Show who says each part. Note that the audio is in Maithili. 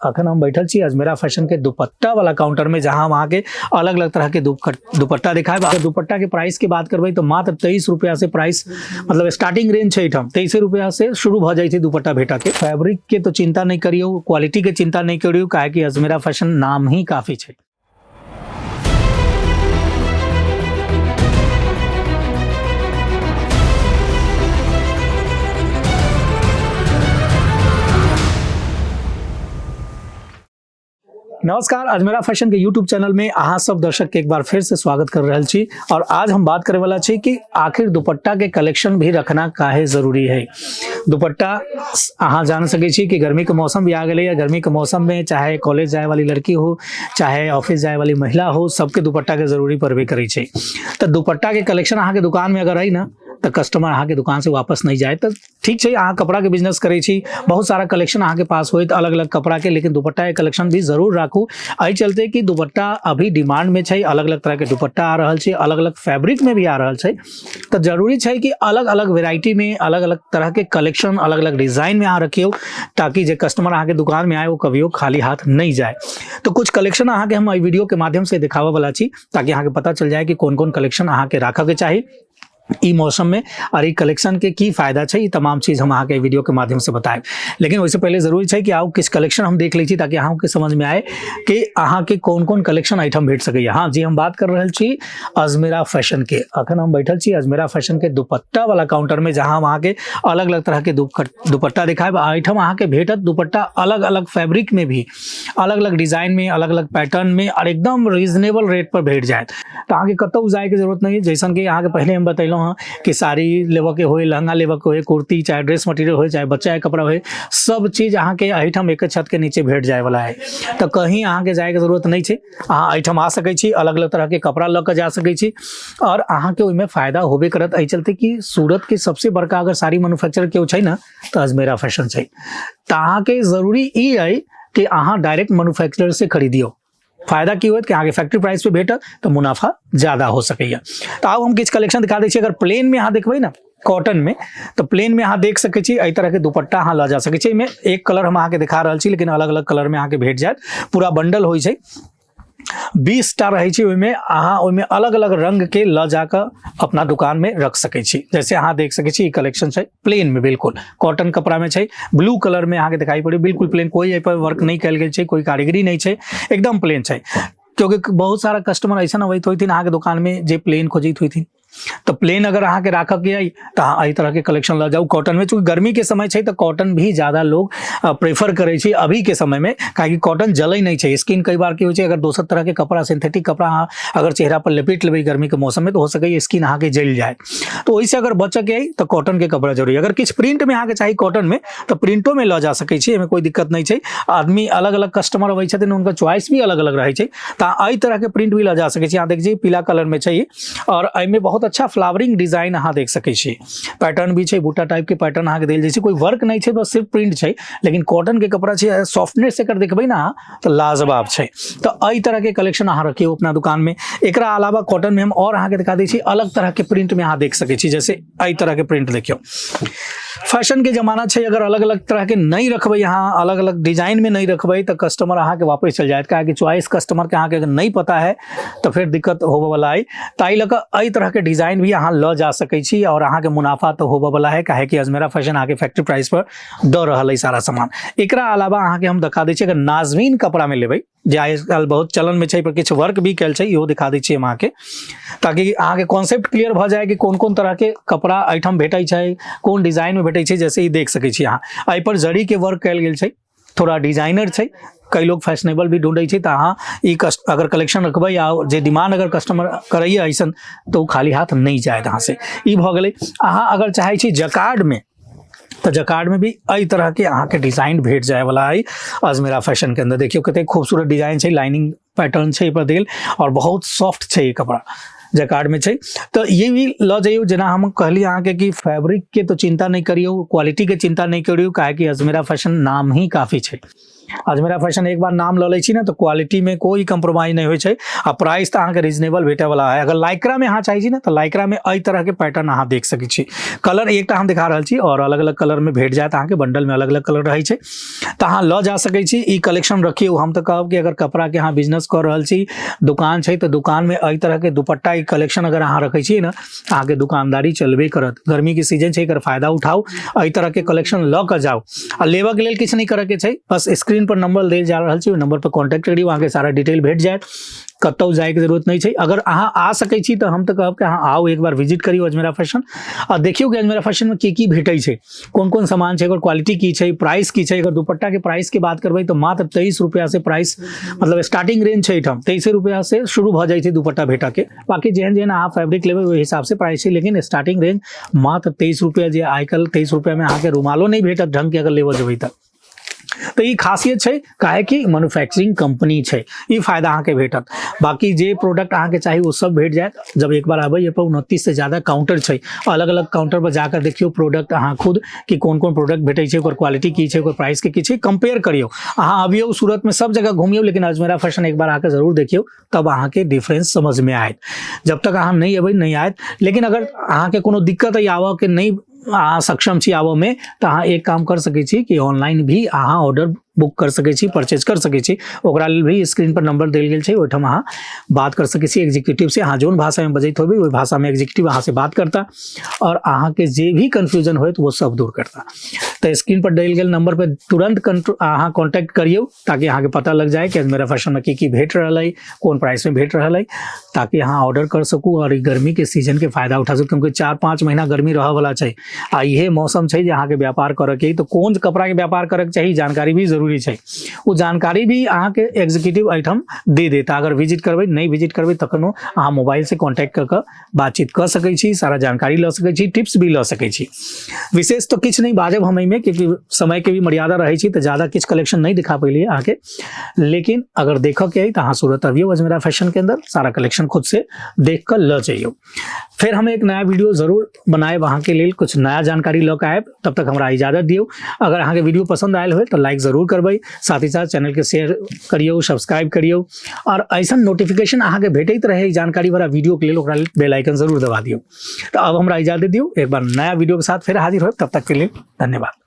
Speaker 1: अखन हम बैठल छी अजमेरा फैशन के दुपट्टा वाला काउंटर में, जहां हम अहाँके अलग अलग तरह के दुपट्टा दिखाएब। अगर दुपट्टा के प्राइस के बात करबै तो मात्र 23 रुपया से प्राइस, मतलब स्टार्टिंग रेंज छै एहिठाम 23 रुपया से शुरू भऽ जाइ छै दुपट्टा भेटा के। फैब्रिक के तो चिंता नहीं करियौ, क्वालिटी के चिंता नहीं करियौ, काहे कि अजमेरा फैशन नाम ही काफी छै। नमस्कार, अजमेरा फैशन के यूट्यूब चैनल में अहाँ सब दर्शक के एक बार फिर से स्वागत कर रहल छी। और आज हम बात करे वाला छी कि आखिर दुपट्टा के कलेक्शन भी रखना काहे जरूरी है। दुपट्टा अहाँ जान सकै छी कि गर्मी के मौसम भी आ गेलै है। गर्मी के मौसम में चाहे कॉलेज जाए वाली लड़की हो, चाहे ऑफिस जाए वाली महिला हो, सबके दुपट्टा के जरूरी पड़बे करै छै। तऽ दुपट्टा के कलेक्शन अहाँके दुकान में अगर है ना, तऽ कस्टमर अहाँके दुकान से वापस नहीं जाए। तऽ ठीक छै, अहाँ कपड़ा के बिजनेस करै छी, बहुत सारा कलेक्शन अहाँके पास होइत अलग अलग कपड़ा के, लेकिन दुपट्टा के कलेक्शन भी जरूर राखू। एहि चलते कि दुपट्टा अभी डिमांड में छै, अलग अलग तरह के दुपट्टा आ रहल छै, अलग अलग फैब्रिक में भी आ रहल छै। तऽ जरूरी छै कि अलग अलग वेराइटी में अलग अलग तरह के कलेक्शन अलग अलग डिजाइन में अहाँ रखियौ, ताकि जे कस्टमर अहाँके दुकान में आए वो कभियो खाली हाथ नहीं जाए। तो कुछ कलेक्शन अहाँके हम एहि वीडियो के माध्यम से देखाबऽ वाला छी, ताकि अहाँके पता चल जाए कि कोन कोन कलेक्शन अहाँके राखऽ के चाही ई मौसम में और ई कलेक्शन के की फायदा छै। ई तमाम चीज हम अहाँके वीडियो के माध्यम से बताएब। लेकिन ओहिसँ पहिले जरूरी छै कि आउ किछु कलेक्शन हम देख लै छी, ताकि अहाँके समझ में आए कि अहाँके कोन कोन कलेक्शन एहिठाम भेट सकैए। हाँ जी, हम बात कर रहल छी अजमेरा फैशन के। अखन हम बैठल छी अजमेरा फैशन के दुपट्टा वाला काउंटर में, जहां हम अहाँके अलग अलग तरह के दुपट्टा दिखाएब। एहिठाम अहाँके भेटत दुपट्टा अलग अलग फैब्रिक में भी, अलग अलग डिजाइन में, अलग अलग पैटर्न में और एकदम रीजनेबल रेट पर भेट जायत। तऽ अहाँके कतहु जायके जरूरत नहीं है। जैसन कि अहाँके पहले हम बतेलहुँ हँ कि साड़ी लेबऽ के होय, लहंगा लेबऽ के होय, कुर्ती, चाहे ड्रेस मटेरियल होय, चाहे बच्चा के कपड़ा होय, सब चीज अहाँके एहिठाम एक छत के नीचे भेट जाय वाला है। तऽ कहीं अहाँके जायके जरूरत नहीं छै, अहाँ एहिठाम आ सकै छी, अलग अलग तरह के कपड़ा लऽ कऽ जा सकै छी और अहाँके ओहिमे फायदा होबे करत। एहि चलते कि सूरत के सबसे बड़का अगर साड़ी मैन्युफैक्चरर केओ छै ने, तऽ अजमेरा फैशन छै। तऽ अहाँके जरूरी ई अइ कि अहाँ डायरेक्ट मैन्युफैक्चरर से खरीदियौ। फायदा की होत कि अहाँके फैक्ट्री प्राइस पे भेटत, तऽ मुनाफा ज्यादा हो सकैए। तऽ आब हम किछु कलेक्शन दिखा दै छी। अगर प्लेन में अहाँ देखबै ने, कॉटन में, तऽ प्लेन में अहाँ देख सकै छी, एहि तरह के दुपट्टा अहाँ लऽ जा सकै छी। एहिमे एक कलर हम अहाँके दिखा रहल छी, लेकिन अलग अलग कलर में अहाँके भेट जायत। पूरा बंडल होइ छै, 20टा रहै छै ओहिमे। अहाँ ओहिमे अलग अलग रंग के लऽ जाकऽ अपना दुकान में रख सकै छी। जैसे अहाँ देख सकै छी, ई कलेक्शन छै प्लेन में, बिल्कुल कॉटन कपड़ा में छै, ब्लू कलर में अहाँके दिखाई पड़े, बिल्कुल प्लेन, कोई एहि पर वर्क नहीं कयल गेल छै, कोई कारीगरी नहीं छै, एकदम प्लेन छै। क्योंकि बहुत सारा कस्टमर ऐसा अबैत होथिन अहाँके दुकान में जे प्लेन खोजैत होथिन। तऽ प्लेन अगर अहाँके राखऽके अइ तऽ अहाँ एहि तरहके कलेक्शन लऽ जाउ कॉटन में। चूँकि गर्मी के समय छै, तऽ कॉटन भी ज्यादा लोग प्रेफर करै छै अभी के समय में, काहेकि कॉटन जलै नहि छै। स्किन कई बार की होइ छै, अगर दोसर तरह के कपड़ा, सिंथेटिक कपड़ा अहाँ अगर चेहरा पर लपेट लेबै गर्मी के मौसम में, तऽ हो सकैए स्किन अहाँके जलि जाए। तऽ ओहिसँ अगर बचऽके अइ तऽ कॉटन के कपड़ा जरूरी। अगर किछु प्रिंट में अहाँके चाही कॉटन में, तऽ प्रिंटो में लऽ जा सकै छी, एहिमे कोई दिक्कत नहि छै। आदमी अलग अलग कस्टमर अबै छथिन, हुनकर चॉइस भी अलग अलग रहै छै, तऽ एहि तरह के प्रिंट भी लऽ जा सकै छी। अहाँ देख छी, पीला कलर में छै और एहिमे बहुत अच्छा फ्लावरिंग डिजाइन अहाँ देख सकै छी, पैटर्न भी छै, बूटा टाइप के पैटर्न अहाँके देल जाइ छै। कोई वर्क नहि छै, बस सिर्फ प्रिंट छै, लेकिन कॉटन के कपड़ा छै, सॉफ्टनेस एकर देखबै ना अहाँ तऽ लाजवाब छै। तऽ एहि तरह के कलेक्शन अहाँ रखियौ अपना दुकान में। एकरा अलावा कॉटन में हम और अहाँके दिखा दै छी, अलग तरह के प्रिंट में अहाँ देख सकै छी। जैसे एहि तरह के प्रिंट देखियौ। फैशन के जमाना छै, अगर अलग अलग तरह के नहीं रखबै अहाँ, अलग अलग डिजाइन में नहीं रखबै, तऽ कस्टमर अहाँके वापस चलि जायत। काहेकि चॉइस कस्टमर के अहाँके अगर नहीं पता है तऽ फेर दिक्कत होबऽ वाला है। ताहि लऽ कऽ एहि तरह के डिजाइन भी अहाँ लऽ जा सकै छी और अहाँके मुनाफा तऽ होबऽ वाला है, काहेकि अजमेरा फैशन अहाँके फैक्ट्री प्राइस पर दऽ रहल है सारा सामान। एकरा अलावा अहाँके हम देखा दै छी, अगर नाजमीन कपड़ा में लेबै, जे आजकल बहुत चलन में छै, पर किछु वर्क भी कयल छै, इहो दिखा दै छी हम अहाँके, ताकि अहाँके कॉन्सेप्ट क्लियर भऽ जाए कि कोन कोन तरह के कपड़ा एहिठाम भेटै छै, कोन डिजाइन में भेटै छै। जैसे ई देख सकै छी अहाँ, एहि पर जरी के वर्क कयल गेल छै, थोड़ा डिजाइनर छै। कई लोग फैशनेबल भी ढूंढै छै, तऽ अहाँ ई कस्ट अगर कलेक्शन रखबै आ जे डिमांड अगर कस्टमर करैए ऐसन, तऽ ओ खाली हाथ नहि जायत अहाँ से। ई भऽ गेलै। अहाँ अगर चाहै छी जकार्ड में, तऽ जकार्ड में भी एहि तरह के अहाँके डिजाइन भेट जाय वाला है अजमेरा फैशन के अंदर। देखियौ कतेक खूबसूरत डिजाइन छै, लाइनिंग पैटर्न छै एहि पर देल और बहुत सॉफ्ट छै ई कपड़ा, जकार्ड में छै। तऽ ये भी लऽ जइयौ। जेना हम कहली अहाँके कि फैब्रिक के तो चिंता नहीं करियौ, क्वालिटी के चिंता नहीं करियौ, काहेकि अजमेरा फैशन नाम ही काफी छै। अजमेरा फैशन एक बार नाम लऽ लै छी ने तऽ क्वालिटीमे कोइ कम्प्रोमाइज नहि होइ छै आ प्राइस तऽ अहाँके रीजनेबल भेटैवला है। अगर लाइक्रामे अहाँ चाहै छी ने तऽ लाइक्रामे एहि तरहके पैटर्न अहाँ देख सकै छी। कलर एकटा हम देखा रहल छी आओर अलग अलग कलरमे भेट जायत अहाँके, बंडलमे अलग अलग कलर रहै छै, तऽ अहाँ लऽ जा सकै छी। ई कलेक्शन रखियौ। हम तऽ कहब कि अगर कपड़ाके अहाँ बिजनेस कऽ रहल छी, दुकान छै, तऽ दुकानमे एहि तरहके दुपट्टा ई कलेक्शन अगर अहाँ रखै छियै ने, अहाँके दुकानदारी चलबे करत। गर्मीके सीजन छै, एकर फायदा उठाउ, एहि तरहके कलेक्शन लऽ कऽ जाउ। आ लेबऽके लेल किछु नहि करऽके छै, बस स्क्रीन पर नंबर देल जा रहल छै, ओहि नंबर पर कॉन्टैक्ट करियौ, अहाँके सारा डिटेल भेट जायत। कतहु जाइके जरूरत नहि छै। अगर अहाँ आ सकै छी तऽ हम तऽ कहब कि अहाँ आउ, एक बार विजिट करियौ अजमेरा फैशन आ देखियौ कि अजमेरा फैशनमे की की भेटै छै, कोन कोन सामान छै, एकर क्वालिटी की छै, प्राइस की छै। अगर दुपट्टाके प्राइसके बात करबै तऽ मात्र 23 रुपैआ से प्राइस, मतलब स्टार्टिंग रेंज छै एहिठाम, 23 रुपैआ से शुरू भऽ जाइ छै दुपट्टा भेटऽके। बाकी जेहन जेहन अहाँ फैब्रिक लेबै ओहि हिसाबसँ प्राइस छै, लेकिन स्टार्टिंग रेंज मात्र 23 रुपैआ, जे आइ काल्हि 23 रुपैआमे अहाँके रुमालो नहि भेटत ढङ्गके अगर लेबऽ जेबै तऽ। तऽ ई खासियत छै, काहेकि मैन्युफैक्चरिंग कंपनी छै, ई फायदा अहाँके भेटत। बाकी जे प्रोडक्ट अहाँके चाही ओ सब भेट जायत। जब एक बार आबै पर 29 से ज़्यादा काउंटर छै, अलग अलग काउंटर पर जाकर देखियौ प्रोडक्ट अहाँ खुद कि कोन कोन प्रोडक्ट भेटै छै, ओकर क्वालिटी की छै, ओकर प्राइस के की छै, कंपेयर करियौ। अहाँ अबियौ सूरतमे सब जगह घुमियौ, लेकिन अजमेरा फैशन एक बार आके जरूर देखियौ, तब अहाँके डिफरेंस समझमे आयत। जब तक अहाँ नहि अबै नहि आयत। लेकिन अगर अहाँके कोनो दिक्कत अइ आबऽके, नहि अहाँ सक्षम छी आबऽमे, तऽ अहाँ एक काम कर सकै छी कि ऑनलाइन भी अहाँ ऑर्डर बुक कर सकै छी, परचेज कर सकै छी। ओकरा लेल भी स्क्रीन पर नंबर देल गेल छै, ओहिठाम अहाँ बात कर सकै छी एग्जीक्यूटिव से। अहाँ जोन भाषामे बजैत होबै ओहि भाषामे एग्जीक्यूटिव अहाँसँ बात करता आओर अहाँके जे भी कन्फ्यूजन होयत वो सब दूर करता। तऽ स्क्रीन पर देल गेल नंबर पर तुरंत अहाँ कॉन्टैक्ट करियौ, ताकि अहाँके पता लग जाए कि अजमेरा फैशनमे की की भेट रहल है, कोन प्राइसमे भेट रहल है, ताकि अहाँ ऑर्डर कर सकू और ई गर्मीके सीजनके फायदा उठा सकू। क्योंकि 4-5 महीना गर्मी रहऽवला छै आ इहे मौसम छै जे अहाँके व्यापार करऽके, तऽ कोन कपड़ाके व्यापार करऽके चाही जानकारी भी जरूरी छै। ओ जानकारी भी अहाँके एग्जीक्यूटिव एहिठाम दे देत अगर विजिट करबै। नहि विजिट करबै तखनो अहाँ मोबाइलसँ कॉन्टैक्ट कऽ कऽ बातचीत कऽ सकै छी, सारा जानकारी लऽ सकै छी, टिप्स भी लऽ सकै छी। विशेष तऽ किछु नहि बाजब हम एहिमे, क्योंकि समयके भी मर्यादा रहै छै, तऽ ज्यादा किछु कलेक्शन नहि दिखा पेलियै अहाँके। लेकिन अगर देखऽके अइ तऽ अहाँ सूरत अबियौ अजमेरा फैशनके अन्दर, सारा कलेक्शन खुद से देख कऽ लऽ जइयौ। फेर हम एक नया वीडियो जरूर बनायब अहाँके लेल, कुछ नया जानकारी लऽ कऽ आयब। तब तक हमरा इजाजत दियौ। अगर अहाँके वीडियो पसंद आयल होय तऽ लाइक जरूर करबै, साथ ही साथ चैनलके शेयर करियौ, सब्सक्राइब करियौ और ऐसा नोटिफिकेशन अहाँके भेटैत रहे जानकारी वाला वीडियो के लेल, ओकरा लेल बेल आइकन जरूर दबा दियौ। तऽ अब हमरा इजाजत दियौ, एक बार नया वीडियो के साथ फिर हाजिर होब, तब तक के लिए धन्यवाद।